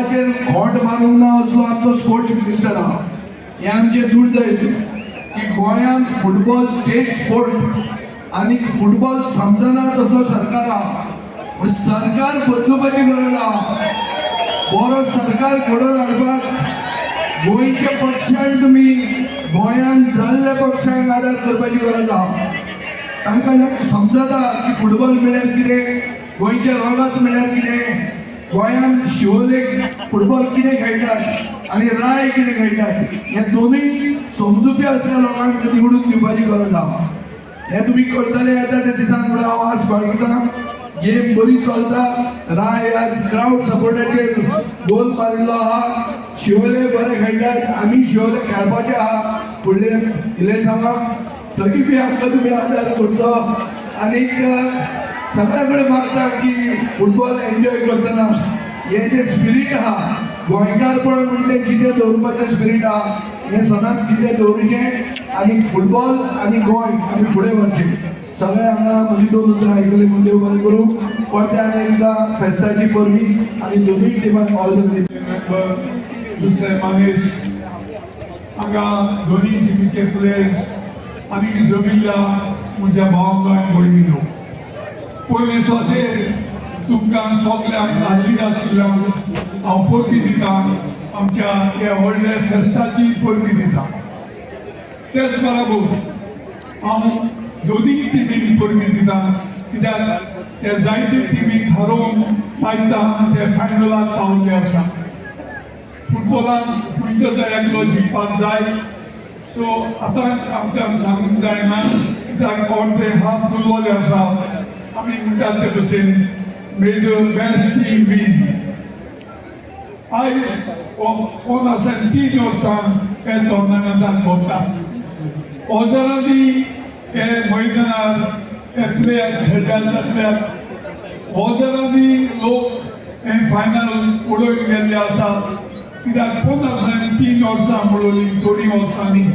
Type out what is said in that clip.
फुटबॉलाचेर खोंट मारूंक ना असलो आमचो स्पोर्ट्स मिनिस्टर आहा. हें आमचें दुर्दैव की गोंयांत फुटबॉल स्टेट स्पोर्ट आनी फुटबॉल समजना तसलो सरकार आहा. पूण सरकार बदलुपाची गरज आहा. बरो सरकार घडोवन हाडपाक गोंयच्या पक्षान, तुमी गोंयांत जाल्ल्या पक्षांक आदार करपाची गरज आहा. तांकां समजता की फुटबॉल म्हळ्यार कितें, गोंयच्या रोगात म्हळ्यार कितें, गोंयांत शिवोलेक फुटबॉल कितें खेळटात आनी राय कितें खेळटात, हे दोनूय समजुपी असल्या लोकांक निवडून दिवपाची गरज आहा. हें तुमी करतले येता त्या दिसान म्हणून हांव आस बाळगितां. गेम बरी चलता. राय आज क्रावड सपोर्टाचेर गोल मारिल्लो आहा. शिवोले बरे खेळटात. आमी शिवोले खेळपाचे आहा फुडले इलेसांवाक. तरी बी आमकां तुमी आदार करचो आनीक सगळ्या कडेन मागता की फुटबॉल एन्जॉय करतना हें जें स्पिरीट आहा, गोंयकारपण म्हणटा तें जितें दवरपाचें स्पिरीट आहा, हें सदांच जितें दवरूचें आनी फुटबॉल आनी गोंय आमी फुडें व्हरचें. सगळे हांगा म्हजी दोन उतरां आयकली म्हूण देव बरें करूं. परते आनी एकदां फेस्ताची परबी आनी दोनूय टिमांक ऑल the very member, दुसरे मानेश, हांगा दोनी टिमीचे प्लेयर्स आनी जमिल्ल्या म्हज्या भावांक आनी भयणीनो, पयले सुवातेर तुमकां सगल्यांक हाजीर आशिल्ल्यांक हांव परबी दिता. आमच्या ह्या व्हडल्या फेस्ताची परबी दिता. तेच बराबर हांव दोनूय टिमींक परबी दिता, कित्याक ते जायते टिमीक हारोवन फायता ते फायनलाक पावल्ले आसा. फुटबॉलान खंयचो तरी एकलो जिखपाक जाय. सो आतां आमच्यान सांगूंक जायना, कित्याक अर्दे हाफ उरलोले आसा. आमी म्हणटात ते भशेन, may the best team win. आयज कोण आसा 3 वर्सां हे टोर्नामेंटान भोंवता. हजारांनी हे मैदानार हे प्लेयर खेळटात जातल्यार हजारांनी लोक हे फायनल उडोवन गेल्ले आसात, कित्याक 50 3 वर्सां म्हणली थोडीं वर्सांनी.